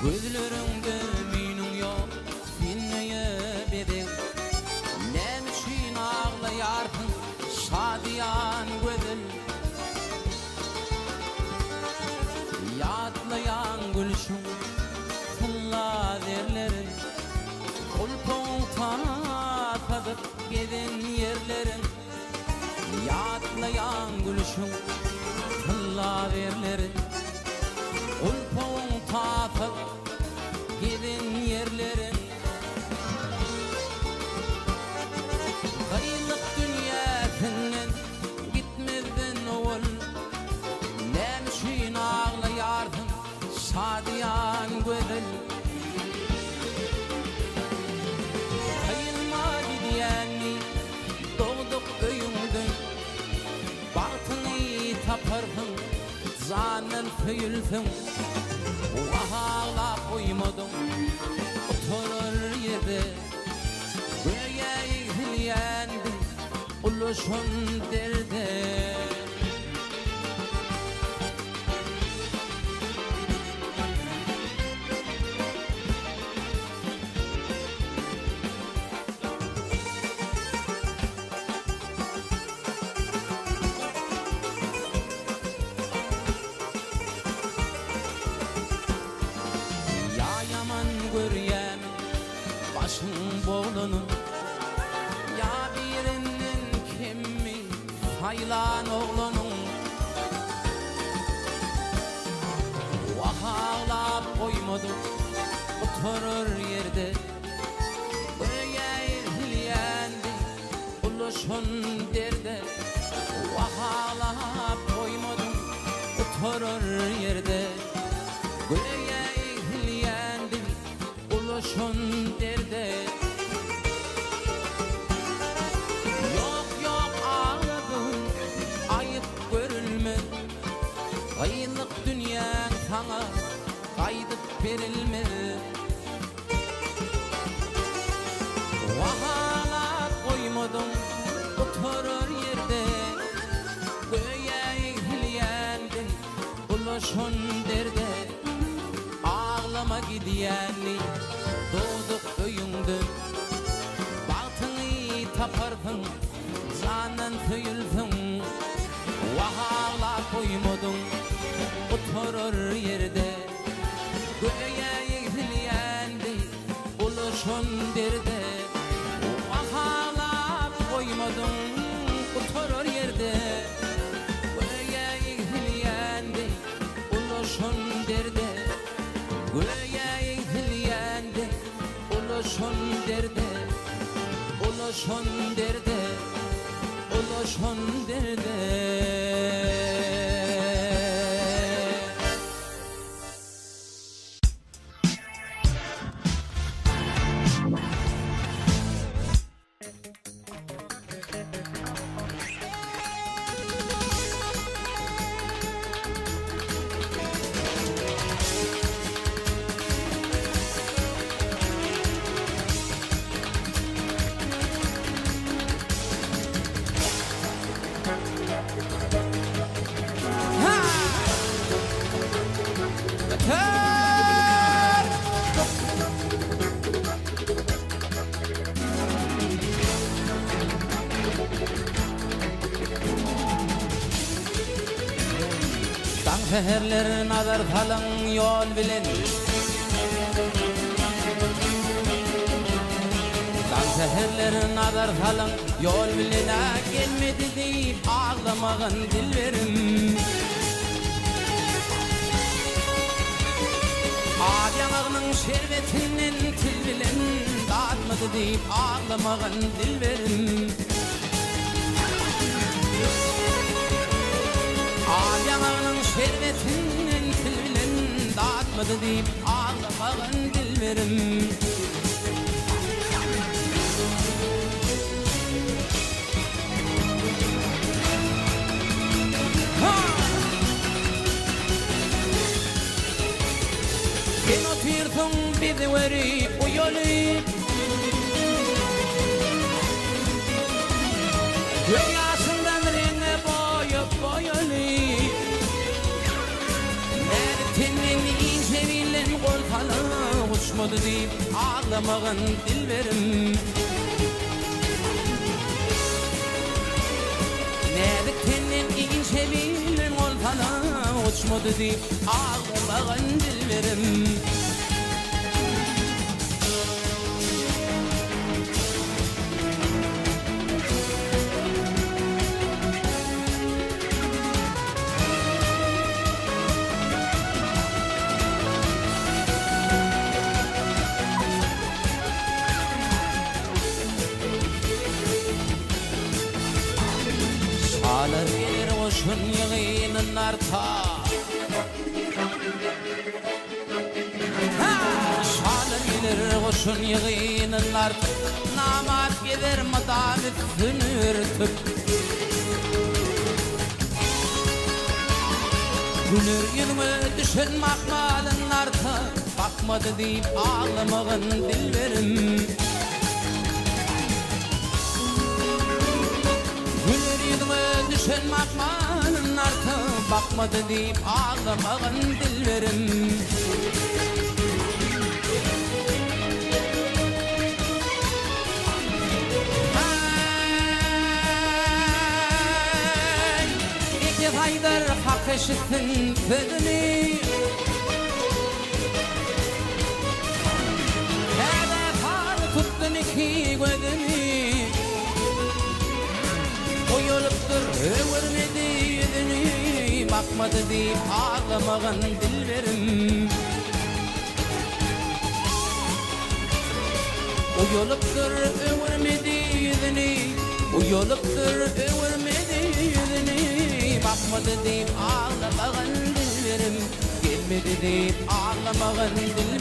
Gözleriňde müýnüň ýok, sen öýe bezeg. Näme üçin aglaýarsyň, şadyýan gözel? Ýatlaýaň gülşüň tylla zerlerin, Gulpagyň tasadyp gezen ýerlerin. Ýatlaýaň gülşüň tylla zerlerin, Gulpagyň tasadyp gezen ýerlerin. Gyýlyk dünýäsinden gitmezden owal, Näme üçin aglaýarsyň, şadyýan gözel? Gyýylma gidýänmi dogduk öýüňden, Bagtyňy taparsyň, jandan söýülseň. Wah, aglap goýmadyň, gutarar ýerde. Göýä egsilýändiň ulaşan derde. Ýa ýaman görýämi başyň boglanyn, Ýa birinden kemmi saýlan oglanyň. Wah aglap goýmadyk gutarar ýerde, Göýä ezilýändi ulaşan derde. Wah aglap goýmadyň gutarar ýerde, Göýä egsilýändi ulaşan derde. Ýok, ýok agladyň aýyp görülmez, Gyýlyk dünýäň saňa gaýdyp berilmez. Wah aglap goýmadyň gutarar ýerde, Göýä egsilýändiň ulaşan derde. Aglama gidýänli dogduk öýüňden, Bagtyňy taparsyň jandan söýülseň. Wah aglap goýmadyň gutarar ýerde, Göýä egsilýändi ulaşan derde. Wah aglap goýmadyň gutarar ýerde, Göýä egsilýändi ulaşan derde. Göýä egsilýändi ulaşan derde, Ulaşan derde, ulaşan derde. Daň säherler nazar salyň ýol bilen Daň säherler nazar salyň ýol bilen-ä Gelmedi diýip aglamagyn dilberim. Az ýaňagynyň şerbetinden til bilen Datmady diýip aglamagyn dilberim. Az ýaňagynyň şerbetinden til bilen Datmady diýip aglamagyn dilberim. Sen otyrsyň bizi görüp uýalyp Göz ýaşyňdan reňe boýap boýalyp Näzik tenden inçe bilden gol salyp. Uçmady diýip aglamagyn dilberim. Näzik tenden inçe bilden bolsana Uçmady diýip aglamagyn dilberim. Şalar geler goşun ýygynyn arta. Şalar geler goşun ýygynyn arta. Namart gezer mydam üstün örtüp. Güler ýüzüňe düşen mahmalyn arta. Bakmady diýip aglamagyn dilberim. Güler ýüzüňe düşen mahmalyn arta. Bakmady diýip aglamagyn dilberim. Aý, Ekiz aýdar hak eşitsin sözüni. Täze sary tutdun iki gözüni. Oýalypdyr, öwürmedi ýüzüni. Bakmady diýip aglamagyn dilberim. Uýalypdyr, öwürmedi ýüzüni. Uýalypdyr, öwürmedi ýüzüni. Bakmady diýip aglamagyn dilberim. Gelmedi diýip aglamagyn dilberim.